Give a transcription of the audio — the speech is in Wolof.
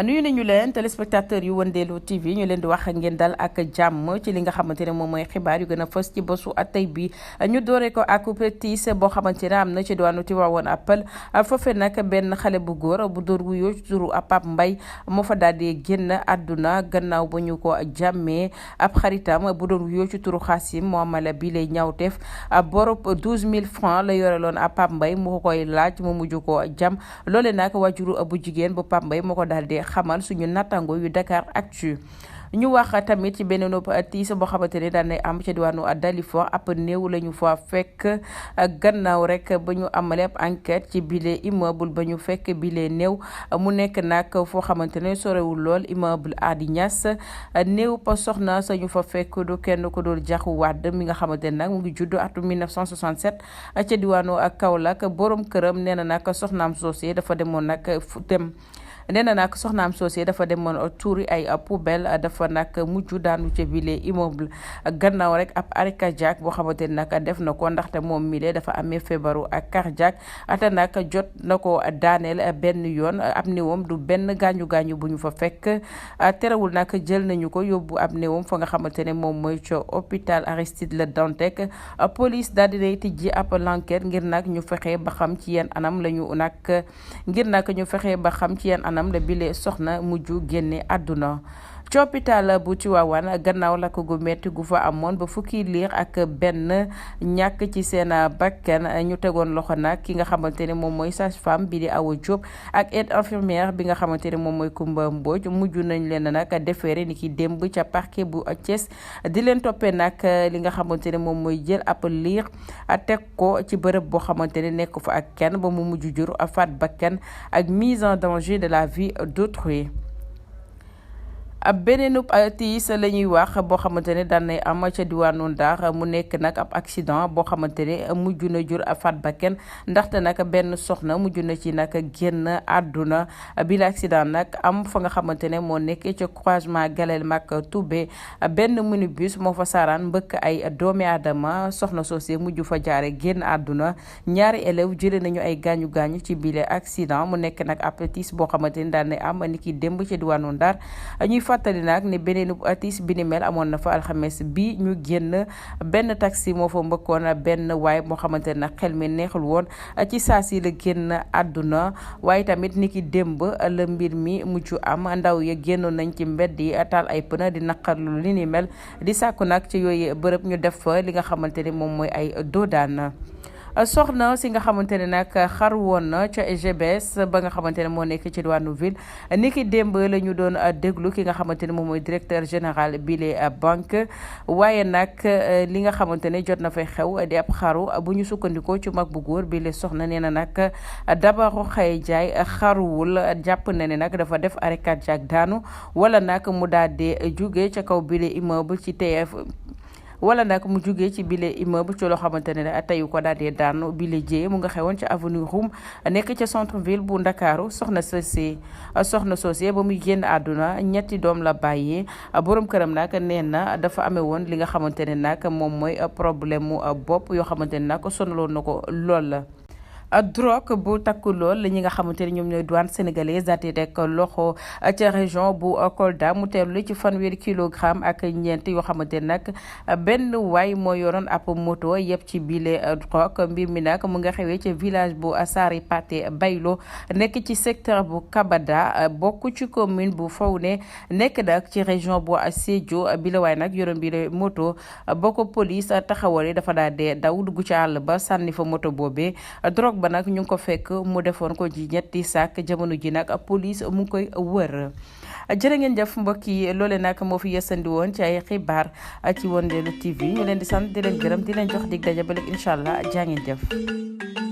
nuyu nañu leen téléspectateurs yu Wëndeelu TV ñu leen di wax ngeen dal ak jàmm ci li nga xamante ne moom mooy xibaar yu gën a fës ci bésu tey bi ñu doore ko ak tiis boo xamante ne am na ci diwaanu Tivaouane Peulh foofee nag benn xale bu góor bu dóor wuyoo ci turu Pape Mbaye moo fa daal di génn àdduna gannaaw ba ñu ko jàmmee ab xaritam bu doon wuyoo ci turu Xaasim moo amala bi lay ñaawteef borob 12 000 francs la yoreloon Pape Mbaye mu ko koy laaj mu mujj ko jam loole nag wajuru bu jigéen bu Pape Mbaye moo ko daal di xamal suñu nattango yu Dakar Actu ñu wax tamit ci beneen tiis boo xamante ne daan nay am ca diwaanu Dalifort ab néew la ñu fa fekk gannaaw rek ba ñu amale ab enquête ci bile immeuble ba ñu fekk bile néew mu nekk nag foo xamante ne sorewul lool immeuble Adi Niass néew pa soxna sañu fa fekk du kenn ko dul Jaxu Wàdd mi nga xamante ne nag mu ngi judd atum 1967 ca diwaanu Kaolack borom këram nee na nag soxnaam soosé dafa demoon nag dem. nee na nag soxnaam soosé dafa demoon tuuri ay poubelle dafa nag mujj daanu ca bile immeuble gannaaw rek ab arrêt cardiaque boo xamante ne nag def na ko ndaxte moom mile dafa amee feebaru cardiaque ate nag jot na ko daaneel benn yoon ab néewam du benn gaañu-gaañu bu ñu fa fekk terewul nag jël nañu ko yóbbu ab néewam fa nga xamante ne moom mooy ca hôpital Aristide Le Dantec police daal dinay tijji ab l'enquête ngir nag ñu fexe ba xam ci yenn anam la ñu nag ngir nag ñu fexe ba xam ci yenn anam la bile soxna mujj génne àdduna ci hôpital bu Tivaouane gannaaw lakk gu metti gu fa amoon ba fukki liir ak benn ñàkk ci seen bakkan ñu tegoon loxo nag ki nga xamante ne moom mooy sage-femme bi di Awa Diop ak aide infirmière bi nga xamante ne moom mooy Kumba Mbodj mujj nañ leen nag déféré ni ki démb ca parquet bu Thiès di leen toppee nag li nga xamante ne moom mooy jël ab liir teg ko ci bërëb boo xamante ne nekk fa ak kenn ba mu mujj jur faat bakkan ak mise en danger de la vie d'autrui ab beneen tiis la ñuy wax boo xamante ne daan nay am ca diwaanu Ndar mu nekk nag ab accident boo xamante ne mujj na jur faat bakkan ndaxte nag benn soxna mujj na ci nag génn àdduna bi la accident nag am fa nga xamante ne moo nekk ca croisement Galel Mak Toubé benn minibus moo fa saaraan mbëkk ay doomi aadama soxna soosé mujj fa jaare génn àdduna ñaari élève jëlee nañu ay gaañu-gaañu ci bile accident mu nekk nag ab tiis boo xamante ne daan nay am ni ki démb ca diwaanu Ndar ñuy fàttali nag ne beneen tiis bi ni mel amoon na fa alxames bi ñu génn benn taxi moo fa mbëkkoon benn waay moo xamante ne xel mi neexul woon ci saa si la génn àdduna waaye tamit ni ki démb la mbir mi mujj am ndaw ya génnoon nañ ci mbedd yi taal ay pëna di naqarlu li ni mel di sàkku nag ci yooyu bërëb ñu def fa li nga xamante ne moom mooy ay doodaan soxna si nga xamante ne nag xar woon na ca EGBS ba nga xamante ne moo nekk ci diwaanu ville ni ki démb la ñu doon déglu ki nga xamante ne moom mooy directeur général bile banque waaye nag li nga xamante ne jot na fay xew di ab xaru bu ñu sukkandikoo ci mag bu góor bile soxna nee na nag Dabaru Xaye Jaay xaruwul jàpp na ne nag dafa def arrêt cardiaque daanu wala nag mu daal di jóge ca kaw bile immeuble ci TF wala nag mu jugee ci bile immeuble ci loo xamante ne teyu ko daal di daanu bile jee mu nga xewoon ci avenue Roume nekk ca centre ville bu Ndakaaru soxna soosé ba muy génn àdduna ñetti doom la bàyyee borom këram nag nee na dafa amee woon li nga xamante ne nag moom mooy problème mu bopp yoo xamante ne nag sonaloon na ko lool la. drogue bu takku lool ñi nga xamante ne ñoom ñooy douane sénégalaise daati rek loxo ca région bu Kolda mu teelu ci 1 kilogramme ak ñeent yoo xamante ne nag benn waay moo yoroon ab moto yëpp ci bile drogue mbir mi nag mu nga xewee ci village bu Sari Paté Baylo nekk ci secteur bu Kabada bokk ci commune bu Fawne nekk nag ci région bu Sédhiou bile waay nag yoroon bile moto boo ko police taxawale dafa daal di daw dugg ci àll ba sànni fa moto boobee drogue ba nag ñu ngi ko fekk mu defoon ko ci ñetti sac jamono ji nag police mu ngi koy wër jërë ngeen jëf mbokk yi loole nag moo fi yësandi woon ci ay xibaar ci Wëndeelu TV ñu leen di sant di leen gërëm di leen jox dig daje ba léegi incha allah jaa ngeen jëf